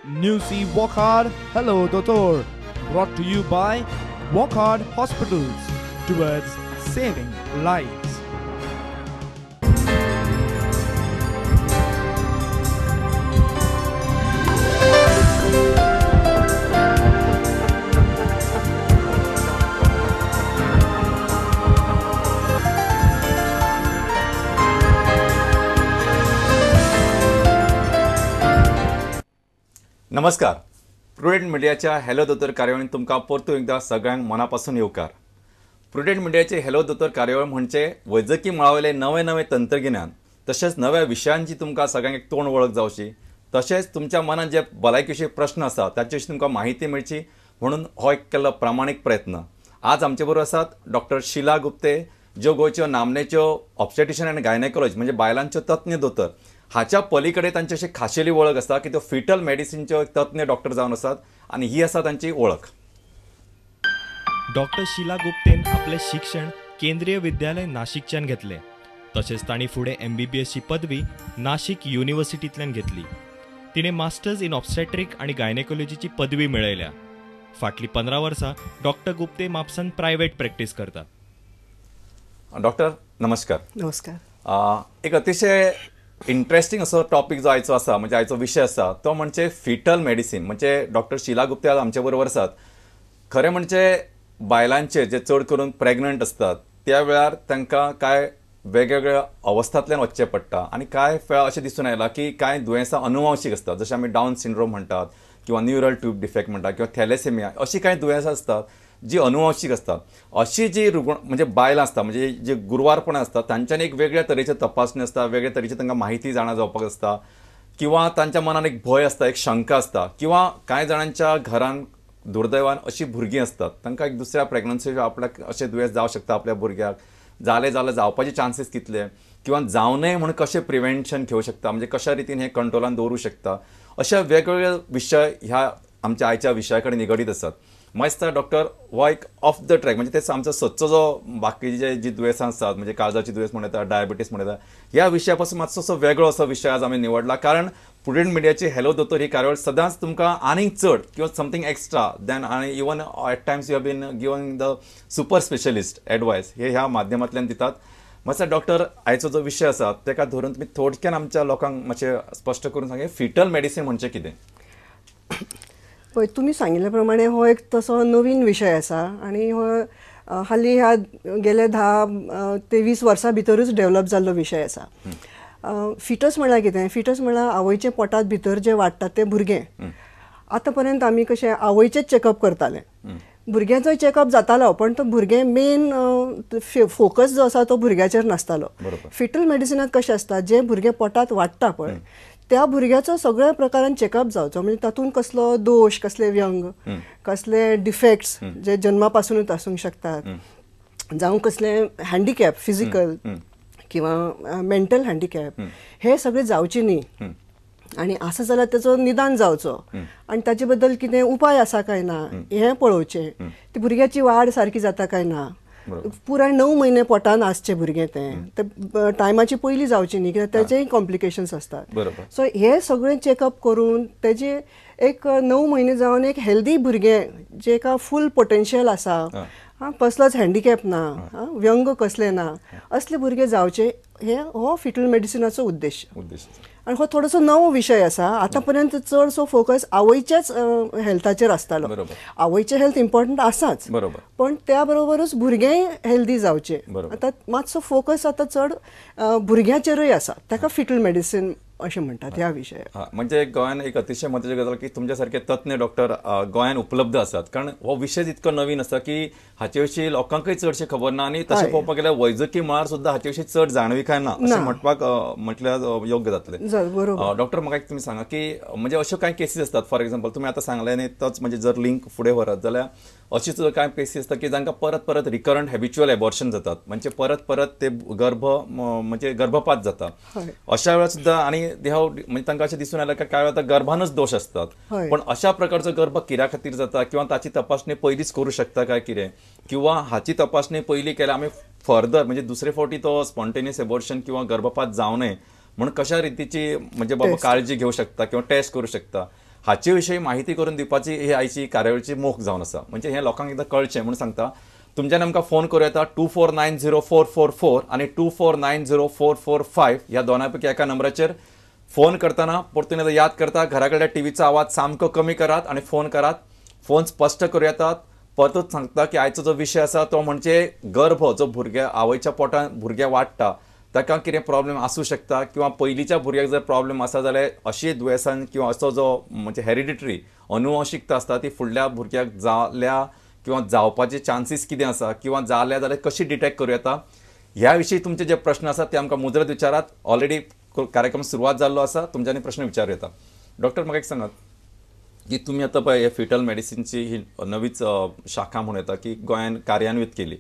New C Wockhardt Hello Dotor, brought to you by Wockhardt Hospitals, towards saving lives. नमस्कार, prudent मिडियाच्या hello दोतोर कार्यावळीन तुमकां परतून एकदां सगळ्यांक मनापासून येवकार. प्रुडंट मिडियाचे हॅलो दोतोर कार्यावळ म्हणजे वैजकी मळावयले नवे नवे तंत्रगिन्यान तशेंच नव्या विशयांची तुमकां सगळ्यांक एक तोंड वळख जावची, तशेंच तुमच्या मनांत जे भलायकी विशीं प्रश्न आसा ताचे विशीं तुमकां म्हायती मेळची म्हणून हो एक केल्लो प्रामाणीक प्रयत्न. आज आमचे बरोबर आसात डॉक्टर शीला गुप्ते, ज्यो गोंयच्यो नामनेच्यो ऑब्स्टेट्रिशियन आनी गायनेकॉलॉजी म्हणजे बायलांच्यो तज्ञ दोतोर. हाच्या पलीकडे तांची अशी खाशेली वळख आसा की त्यो फिटल मेडिसिनच्यो एक तज्ञ डॉक्टर जावन आसात आनी ही आसा तांची वळख. डॉक्टर शीला गुप्तेन आपलें शिक्षण केंद्रीय विद्यालय नाशिकच्यान घेतलें. तशेंच तांणी फुडें MBBS ची पदवी नाशिक युनिव्हर्सिटींतल्यान घेतली. तिणें मास्टर्स इन ऑब्स्टेट्रिक आनी गायनेकोलॉजीची पदवी मेळयल्या. फाटलीं 15 वर्सां डॉक्टर गुप्ते म्हापसान प्रायव्हेट प्रॅक्टीस करता. डॉक्टर नमस्कार. नमस्कार. एक अतिशय इंटरेस्टिंग असो टॉपिक जो आयचो आसा, म्हणजे आयचो विशय आसा तो म्हणजे फिटल मेडिसीन. म्हणजे डॉक्टर शीला गुप्ते आज आमचे बरोबर आसात. खरें म्हणजे बायलांचे जे चड करून प्रेग्नंट आसतात त्या वेळार तांकां कांय वेगवेगळ्या अवस्थांतल्यान वचचें पडटा आनी कांय वेळार अशें दिसून आयलां की कांय दुयेंसां अनुवांशीक आसतात, जशें आमी डावन सिंड्रोम म्हणटात किंवा न्युरल ट्यूब डिफेक्ट म्हणटात किंवा थॅलेसेमिया, अशीं कांय दुयेंसां आसतात जी अनुवांशीक आसतात. अशी जी रुग्ण म्हणजे बायलां आसता, म्हणजे जे गुरवारपणां आसता तांच्यानी एक वेगळ्या तरेची तपासणी आसता, वेगळ्या तरेची तांकां म्हायती जाणा जावपाक आसता किंवा तांच्या मनान एक भंय आसता, एक शंका आसता किंवा कांय जाणांच्या घरान दुर्दैवान अशी भुरगीं आसतात तांकां एक दुसऱ्या प्रेग्नन्सी आपल्याक अशें दुयेंस जावं शकता, आपल्या भुरग्याक जालें जाल्यार जावपाचे चान्सीस कितले किंवा जावं नये म्हूण कशें प्रिवेन्शन घेवं शकता, म्हणजे कशा रितीन हें कंट्रोलान दवरूं शकता, अशा वेगवेगळे विशय ह्या आमच्या आयच्या विशया कडेन निगडीत आसात. म्हाका दिसता डॉक्टर हो एक ऑफ the track, म्हणजे तेच आमचो सदचो जो बाकीचे जी दुयेंसां आसतात म्हणजे काळजाची दुयेंस म्हणटा, डायबिटीस म्हणटा, ह्या विशया पासून मातसो असो वेगळो असो विशय आज आमी निवडला. कारण प्रुडंट मिडियाची हॅलो दोतोर ही कार्यावळ सदांच तुमकां आनीक चड किंवा समथींग एक्स्ट्रा दॅन आनी even at times you have been given the super specialist advice हे ह्या माध्यमांतल्यान दितात. मातसो डॉक्टर आयचो जो विशय आसा ताका धरून तुमी थोडक्यान आमच्या लोकांक मातशें स्पश्ट करून सांगा, फिटल मेडिसीन म्हणजे कितें? पळय, तुमी सांगिल्ल्या प्रमाणे हो एक तसो नवीन विशय आसा आनी हो हालीं ह्या गेल्या 10 ते 20 वर्सां भितरूच डेवलप जाल्लो विशय आसा. फिटस म्हळ्यार कितें? फिटस म्हळ्यार आवयच्या पोटांत भितर जें वाडटा तें भुरगें. आतां पर्यंत आमी कशें आवयचेंच चॅकअप करताले, भुरग्याचोय चॅकअप जातालो पण तो भुरगें मेन फोकस जो आसा तो भुरग्याचेर नासतालो. फिटल मेडिसिनांत कशें आसता, जें भुरगें पोटांत वाडटा पळय त्या भुरग्याचो सगळ्या प्रकारान चॅकअप जावचो, म्हणजे तातूंत कसलो दोश, कसले व्यंग, कसले डिफेक्ट्स जे जन्मा पासूनच आसूंक शकतात, जावं कसले हँडिकॅप फिजिकल किंवा मेंटल हँडिकॅप, हे सगळे जावचे न्ही आनी आसा जाल्यार तेचो निदान जावचो आनी ताचे बद्दल कितें उपाय आसा काय ना हें पळोवचें. ती भुरग्याची वाड सारकी जाता काय ना, पुराय 9 म्हयने पोटान आसचें भुरगें तें टायमाची पयलीं जावचें न्ही कित्याक तेचेय कॉम्प्लिकेशन्स आसतात. सो हे सगळें चॅकअप करून तेजे एक 9 म्हयने जावन एक हेल्दी भुरगें जेका फूल पोटेन्शियल आसा, कसलोच हँडिकॅप ना, व्यंग कसलें ना, असले भुरगे जावचे, हे हो फिटल मेडिसिनाचो उद्देश. आनी हो थोडोसो नवो विशय आसा. आतां पर्यंत चडसो फोकस आवयच्याच हेल्थाचेर आसतालो. आवयचें हेल्थ इम्पॉर्टंट आसाच, पण त्या बरोबरूच भुरगेंय हेल्दी जावचें. आतां मातसो फोकस आतां चड भुरग्याचेरूय आसा, ताका फिटल मेडिसीन अशें म्हणटात ह्या विशयाक. म्हणजे गोंयान एक अतिशय म्हत्वाची गजाल की तुमच्या सारखे तज्ञ डॉक्टर गोंयान उपलब्ध आसात, कारण हो विशय इतको नवीन आसा की हाचे विशीं लोकांकय चडशें खबर ना आनी तशें पळोवपाक गेल्यार वैजकी मळार सुद्दां हाचे विशीं चड जाणविकाय ना अशें म्हणपाक म्हटल्यार योग्य जातलें. डॉक्टर म्हाका एक तुमी सांगा की म्हणजे अश्यो कांय केसीस आसतात, फॉर एक्झाम्पल तुमी आतां सांगलें न्ही तोच म्हणजे जर लिंक फुडें व्हरत जाल्यार अशी सुद्दां कांय केसी आसता की जांकां परत परत रिकरंट हॅबिच्युअल एबॉर्शन जातात, म्हणजे परत परत ते गर्भ म्हणजे गर्भपात जाता, अशा वेळार सुद्दां आनी they have म्हणजे तांकां अशें दिसून आयलां काय वेळार गर्भानच दोश आसतात, पण अशा प्रकारचो गर्भ कित्या खातीर जाता किंवा ताची तपासणी पयलींच करूं शकता काय कितें, किंवा हाची तपासणी पयलीं केल्यार आमी फर्दर म्हणजे दुसरे फावटी तो स्पॉन्टेनियस एबॉर्शन किंवा गर्भपात जावं नये म्हूण कशा रितीची म्हणजे बाबा काळजी घेवं शकता किंवा टेस्ट करूं शकता, हाचे विशीं माहिती करून दिवपाची ही आयची कार्यावळीची मोख जावन आसा. म्हणजे हें लोकांक एकदां कळचें म्हणून सांगता. तुमच्यान आमकां फोन करूं येता 2490444 आनी 2490445 ह्या दोनां पैकी एका नंबराचेर फोन करतना परतून एकदां याद करता, घरा कडल्या टीव्हीचो आवाज सामको कमी करात आनी फोन करात. फोन स्पश्ट करूं येतात. परतूच सांगता की आयचो जो विशय आसा तो म्हणजे गर्भ जो भुरग्या आवयच्या पोटान भुरग्या वाडटा ताका कितें प्रॉब्लेम आसूं शकता किंवा पयलींच्या भुरग्याक जर प्रॉब्लेम आसा जाल्यार अशी दुयेंसान किंवा असो जो म्हणजे हेरिडिटरी अनुवंशिकता आसता ती फुडल्या भुरग्याक जाल्या किंवा जावपाचे चान्सीस कितें आसा किंवा जाल्या जाल्यार कशी डिटेक्ट करूं येता ह्या विशीं तुमचे जे प्रश्न आसात ते आमकां मुजरत विचारात. ऑलरेडी कार्यक्रम सुरवात जाल्लो आसा, तुमच्यांनी प्रश्न विचारूं येता. डॉक्टर म्हाका एक सांगात की तुमी आतां पळय हे फिटल मेडिसिनची ही नवीच शाखा म्हणूं येता की गोंयान कार्यान्वीत केली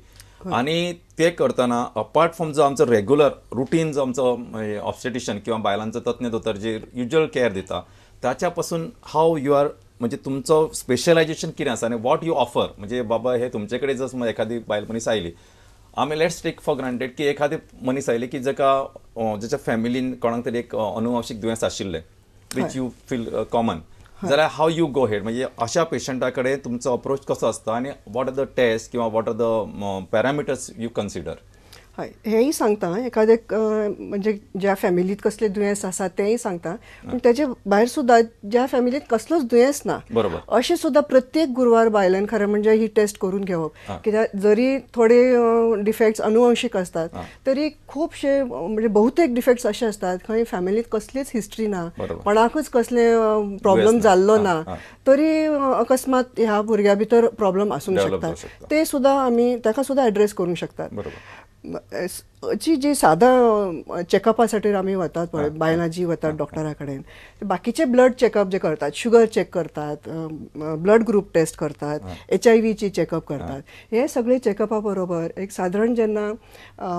आनी ते करतना अपार्ट फ्रॉम जो आमचो रेगुलर रुटीन जो आमचो ऑब्स्टेटिशन किंवा बायलांचो तज्ञ दोतोर जे युज्युअल केअर दिता ताच्या पासून how you are म्हणजे तुमचो स्पेशलायजेशन कितें आसा आनी what you offer, म्हणजे बाबा हे तुमचे कडेन जर समज एखादी बायल मनीस आयली, आमी let's take for granted की एखादी मनीस आयली की जाका जाच्या फॅमिलीन कोणाक तरी एक अनुवंशीक दुयेंस आशिल्लें which you feel common, जाल्यार how you go head, म्हणजे अशा पेशंटा कडेन तुमचो अप्रोच कसो आसता आनी what are the test किंवा what are the parameters you consider? हय, हेंय सांगता. एखादे म्हणजे ज्या फॅमिलीत कसले दुयेंस आसा तेंय सांगता, पूण तेजे भायर सुद्दां ज्या फॅमिलीत कसलोच दुयेंस ना बरोबर अशें सुद्दां प्रत्येक गुरवार बायलान खरें म्हणजे ही टेस्ट करून घेवप. कित्याक जरी थोडे डिफेक्ट्स अनुवंशीक आसतात तरी खुबशे म्हणजे बहुतेक डिफेक्ट्स अशे आसतात खंय फॅमिलीत कसलीच हिस्ट्री ना, कोणाकूच कसले प्रॉब्लम जाल्लो ना, तरी अकस्मात ह्या भुरग्या भितर प्रॉब्लम आसूंक शकता. ते सुद्दां आमी ताका सुद्दां एड्रेस करूंक शकतात. जी जी सादा चेकअपासाठी आमी वतात पळय, बायलां जी वतात डॉक्टरा कडेन, बाकीचे ब्लड चेकअप जे करतात, शुगर चेक करतात, ब्लड ग्रूप टेस्ट करतात, HIV checkup करतात, हे सगळे चेकअपा बरोबर एक सादारण जेन्ना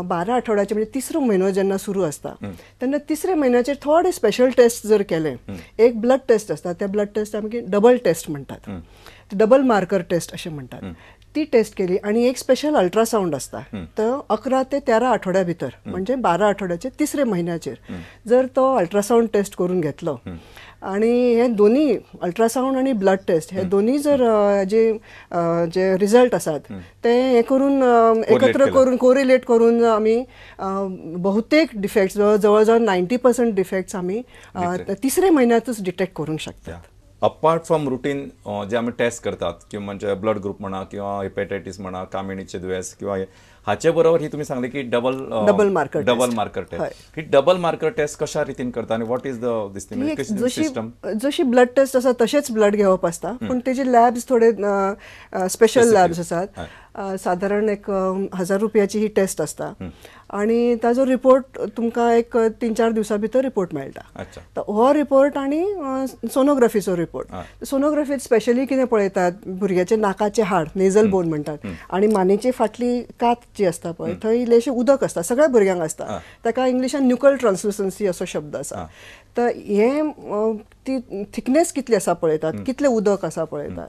12 आठवड्याचे म्हणजे तिसरो म्हयनो जेन्ना सुरू आसता तेन्ना तिसऱ्या म्हयन्याचेर थोडे स्पेशल टेस्ट जर केले, एक ब्लड टेस्ट आसता, त्या ब्लड टेस्ट आमी डबल टेस्ट म्हणटात, डबल मार्कर टेस्ट अशें म्हणटात, ती टेस्ट केली आनी एक स्पेशल अल्ट्रासावंड आसता तो 11 ते 13 आठवड्या भितर म्हणजे 12 आठवड्याचे तिसरे म्हयन्याचेर जर तो अल्ट्रासावंड टेस्ट करून घेतलो आनी हे दोन्ही अल्ट्रासावंड आनी ब्लड टेस्ट हे दोन्ही जर जे जे रिजल्ट आसात ते हे करून एकत्र करून कोरिलेट करून आमी बहुतेक डिफेक्ट्स जवळ जवळ 90% डिफेक्ट्स आमी तिसरे म्हयन्यातच डिटेक्ट करूंक शकतात. अपार्ट फ्रॉम रुटीन जे आमी टेस्ट करतात किंवा म्हणजे ब्लड ग्रुप म्हणा किंवा हेपेटायटीस म्हणा, कामिणीचे दुयेंस किंवा हाचे बरोबर ही तुम्ही सांगले की डबल मार्कर टेस्ट, ही डबल मार्कर टेस्ट कशा रितीन करता आणि what is the this thing system? जशी ब्लड टेस्ट आसा तशेंच ब्लड घेवप आसता, पूण तेजे लॅब्स थोडे स्पेशल लॅब्स आसात. सादारण एक 1000 रुपयाची ही टेस्ट आसता आनी ताजो रिपोर्ट तुमकां एक 3-4 दिवसां भितर रिपोर्ट मेळटा. तर हो रिपोर्ट आनी सोनोग्राफीचो रिपोर्ट, सोनोग्राफीत स्पेशली कितें पळयतात, भुरग्याचे नाकाचे हाड नेजल बोन म्हणटात आनी मानेची फाटली कात जी आसता पळय थंय इल्लेशें उदक आसता, सगळ्या भुरग्यांक आसता, ताका इंग्लिशान न्युकल ट्रान्सलुसन्सी असो शब्द आसा. तर हें ती थिकनेस कितली आसा पळयतात, कितलें उदक आसा पळयतात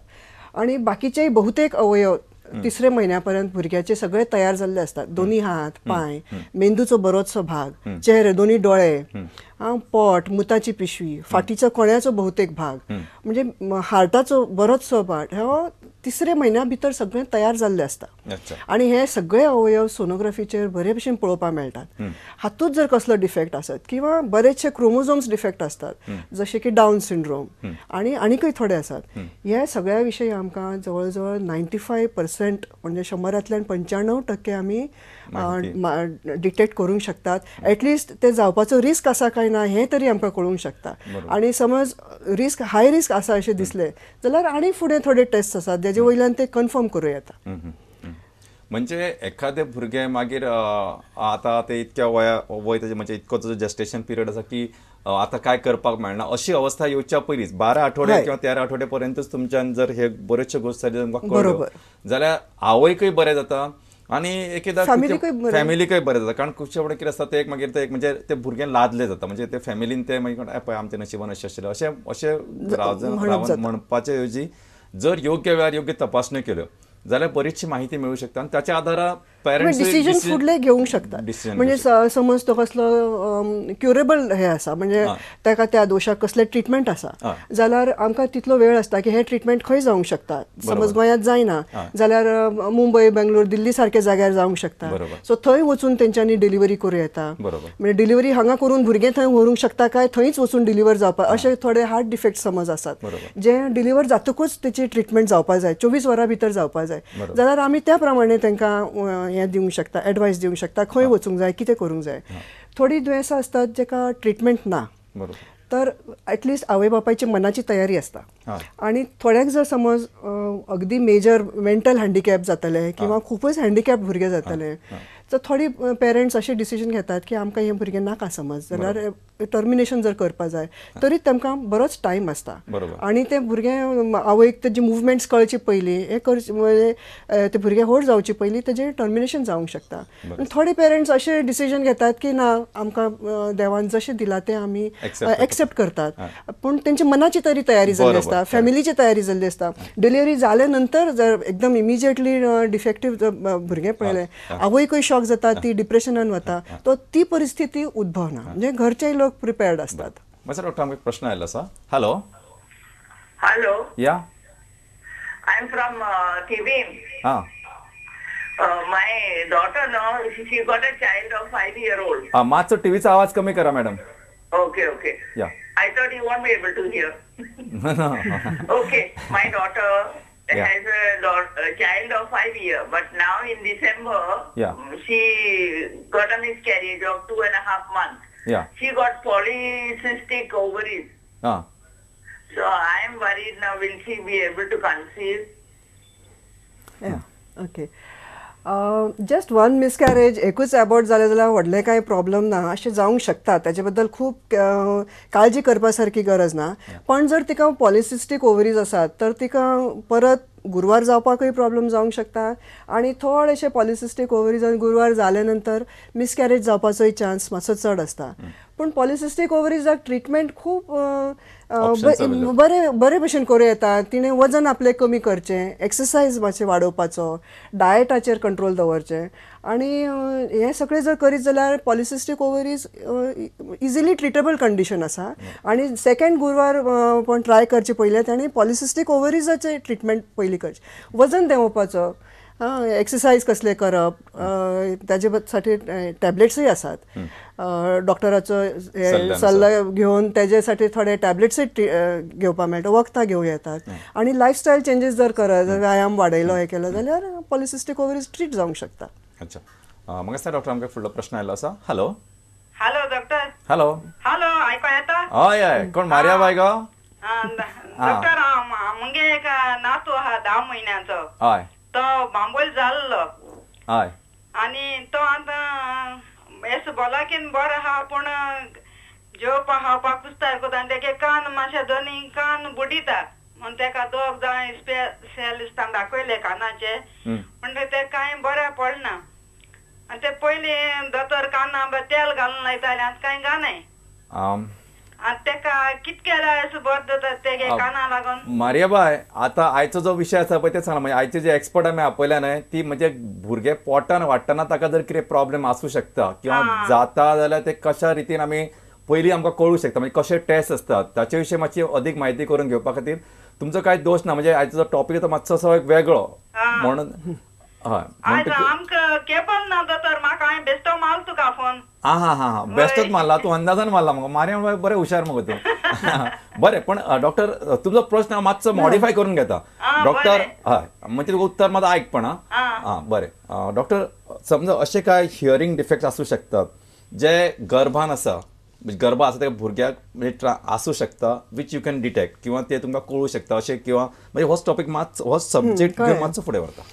आनी बाकीचेय बहुतेक अवयव तिसरे म्हयन्या पर्यंत भुरग्याचे सगळे तयार जाल्ले आसतात, दोन्ही हात पांय, मेंदूचो बरोचसो भाग, चेहरे, दोन्ही डोळे, पोट, मुताची पिशवी, फाटीचो कण्याचो बहुतेक भाग, म्हणजे हार्टाचो बरोचसो भाग हो तिसरे म्हयन्या भितर सगळे तयार जाल्ले आसता आनी हे सगळे अवयव सोनोग्राफीचेर बरे भशेन पळोवपाक मेळटात. हातूंत जर कसलो डिफेक्ट आसत किंवा बरेचशे क्रोमोझोम्स डिफेक्ट आसतात जशे की डावन सिंड्रोम आनी आनीकय थोडे आसात, हे सगळ्या विशयी आमकां जवळ जवळ 95% म्हणजे 100 95% आमी डिटेक्ट करूंक शकतात. एटलिस्ट ते जावपाचो रिस्क आसा काय ना हें तरी आमकां कळूंक शकता. आनी समज रिस्क हाय रिस्क आसा अशें दिसलें जाल्यार आनी फुडें थोडे टेस्ट आसात जेजे वयल्यान ते कन्फर्म करूं येता. म्हणजे एखादे भुरगें मागीर आतां ते इतक्या वया वय तेजें म्हणजे इतको जो जेस्टेशन पिरियड आसा की आतां काय करपाक मेळना अशी अवस्था येवच्या पयलींच 12 आठवडे किंवा 13 आठवडे पर्यंतच तुमच्यान जर हे बऱ्योचश्यो गोश्टी तुमकां कळ्ळ्यो जाल्यार आवयकय बरें जाता आनी एकेदा फॅमिलीकय बरें जाता. कारण खुबशे कडेन कितें आसता ते एक मागीर ते एक म्हणजे ते भुरगें लादलें जाता, म्हणजे ते फॅमिलीन ते मागीर पळय आमच्या नशिबान अशें आशिल्लें अशें अशें रावन म्हणपाचे ऐवजी जर योग्य वेळार योग्य तपासण्यो केल्यो जाल्यार बरीचशी माहिती मेळूं शकता आनी ताच्या आदारार डिसिजन फुडले घेवंक शकतात. म्हणजे समज तो कसलो क्युरेबल हे आसा, म्हणजे ताका त्या दोशाक कसले ट्रिटमेंट आसा जाल्यार आमकां तितलो वेळ आसता की हे ट्रिटमेंट खंय जावंक शकता. समज गोंयांत जायना जाल्यार मुंबय, बेंगलोर, दिल्ली सारक्या जाग्यार जावंक शकता. सो थंय वचून तेंच्यांनी डिलिव्हरी करूं येता. म्हणजे डिलिव्हरी हांगा करून भुरगें थंय व्हरूंक शकता काय थंयच वचून डिलिव्हर जावपाक, अशे थोडे हार्ट डिफेक्ट समज आसात जे डिलिव्हर जातकूच तेची ट्रिटमेंट जावपाक जाय, 24 वरां भितर जावपाक जाय, जाल्यार आमी त्या प्रमाणे तांकां हें दिवंक शकता, एडवायस दिवंक शकता खंय वचूंक जाय, कितें करूंक जाय. थोडी दुयेंसां आसतात जेका ट्रिटमेंट ना, तर एटलिस्ट आवय बापायची मनाची तयारी आसता. आनी थोड्यांक जर समज अगदी मेजर मेंटल हँडिकॅप जातले किंवा खूपच हँडिकॅप भुरगे जातले, तर थोडी पेरंट्स अशें डिसिजन घेतात की आमकां हें भुरगें नाका समज, जाल्यार टर्मिनेशन जर करपा जाय तरी तांकां बरोच टायम आसता. आनी तें भुरगें आवयक तेजी मुवमेंट्स कळचे पयलीं, हें करचें म्हणजे तें भुरगें व्हड जावचे पयलीं तेजें टर्मिनेशन जावंक शकता. थोडे पेरंट्स अशें डिसिजन घेतात की ना, आमकां देवान जशें दिलां तें आमी एक्सेप्ट करतात, पूण तेंच्या मनाची तरी तयारी जाल्ली आसता, फॅमिलीची तयारी जाल्ली आसता. डिलिव्हरी जाल्या नंतर जर एकदम इमिजिएटली डिफेक्टीव भुरगें पळयलें, आवयकूय शॉक जाता, ती डिप्रेशनान वता, तो ती परिस्थिती उद्भवना. म्हणजे घरचे लोक प्रिपेर्ड असतात. मातसो डॉक्टर आमकां प्रश्न आयलो आसा. Hello. Hello. Yeah, I am from Thivim. हां. My daughter now, she got a child of 5 year old. हां, मातसो टीव्हीचा आवाज कमी करा madam. Okay okay. Yeah, I thought you won't be able to hear. Okay, my daughter has a child of 5 years, but now in December, she got a miscarriage of 2.5 months. Yeah. She got polycystic ovaries. So I am worried now, will she be able to conceive? Yeah, okay. Just one miscarriage, एकूच abort जालें जाल्यार व्हडलें कांय problem ना, अशें जावंक शकता, ताजे बद्दल खूब काळजी करपा सारकी गरज ना. पण जर तिका पॉलिसिस्टीक ओवरीज आसात तर तिका परत गुरवार जावपाकूय प्रॉब्लम जावंक शकता, आनी थोडेशे पॉलिसिस्टीक ओवरीज आनी गुरवार जाले नंतर मिसकॅरेज जावपाचोय चान्स मातसो चड आसता. पूण पॉलिसिस्टीक ओवरीजाक ट्रिटमेंट खूब बरे बरे भशेन करूं येता. तिणें वजन आपलें कमी करचें, एक्सरसायज मातशें वाडोवपाचो, डायटाचेर कंट्रोल दवरचें, आनी हें सगळें जर करीत जाल्यार polycystic ovaries easily treatable condition आसा. आनी सेकंड गुरवार पण ट्राय करचे पयलें ताणें पॉलिसिस्टीक ओवरीजाचें ट्रिटमेंट पयलीं करचें, वजन देंवोवपाचो, एक्सरसायज कसले करप, ताजे साठी टॅबलेट्सूय आसात, डॉक्टराचो सल्लो घेवन तेजे साठी थोडे टॅबलेट्सूय घेवपाक मेळटा, वखदां घेवं येतात, आनी लायफस्टायल चेंजीस जर करत, व्यायाम वाडयलो हें केलो जाल्यार पॉलिसिस्टीक ओवरीज ट्रीट जावंक शकता. अच्छा, म्हाका दिसता डॉक्टर आमकां फुडलो प्रश्न आयलो आसा. Hello. Hello doctor. Hello. Hello, आयको येता? हय हय, कोण मारिया बाय गो? डॉक्टर, मुगे एक नातू आहा 10 म्हयन्याचो. हय. तो बांबोल जाल्लो. हय. आनी तो आतां एस बोलाकीन बरो आहा, पूण जेवपा खावपाक कुस्तार कोता, आनी तेगे कान मातशे दोनी कान बुडिता, म्हूण तेका दोग जाण स्पेशलिस्टान दाखयले कानाचे, म्हणटकीर ते कांय बरें पडना. आनी ते पयलीं दोतोर काना तेल घालून लायताले, आतां कांय घालनाय. आनी तेका कितके अशें बरें जाता तेगे काना लागून. मारिया बाय, आतां आयचो जो विशय आसा पळय तें सांगला, म्हणजे आयचे जे एक्सपर्ट आमी आपयल्या न्हय ती म्हणजे भुरगें पोटान वाडटना ताका जर कितें प्रॉब्लेम आसूं शकता किंवा जाता जाल्यार ते कशा रितीन आमी पयलीं आमकां कळूं शकता, म्हणजे कशे टेस्ट आसतात ताचे विशीं मातशी अदीक म्हायती करून घेवपा खातीर तुमचो कांय दोश ना. म्हणजे आयचो जो टॉपीक तो मातसो असो एक वेगळो म्हणून. हय, आमकां केबल ना दोतोर, म्हाका हांवें बेश्टो मारलो तुका फोन. आं हां हां हां, बेश्टोच मारला तूं, अंदाजान मारला म्हाका. मारिया बाय बरें हुशार मगो तूं. बरें, पण डॉक्टर तुमचो प्रश्न मातसो मॉडिफाय करून घेता डॉक्टर. हय, म्हणजे तुका उत्तर मात आयक पण. आं बरें डॉक्टर, समजा अशे कांय हियरींग डिफेक्ट आसूं शकतात जे गर्भान आसा, गर्भ आसा त्या भुरग्याक म्हणजे आसूं शकता, which you can detect, किंवा ते तुमकां कळूं शकता अशें, किंवा म्हणजे होच टॉपीक मातसो, हो सब्जेक्ट मातसो फुडें व्हरता.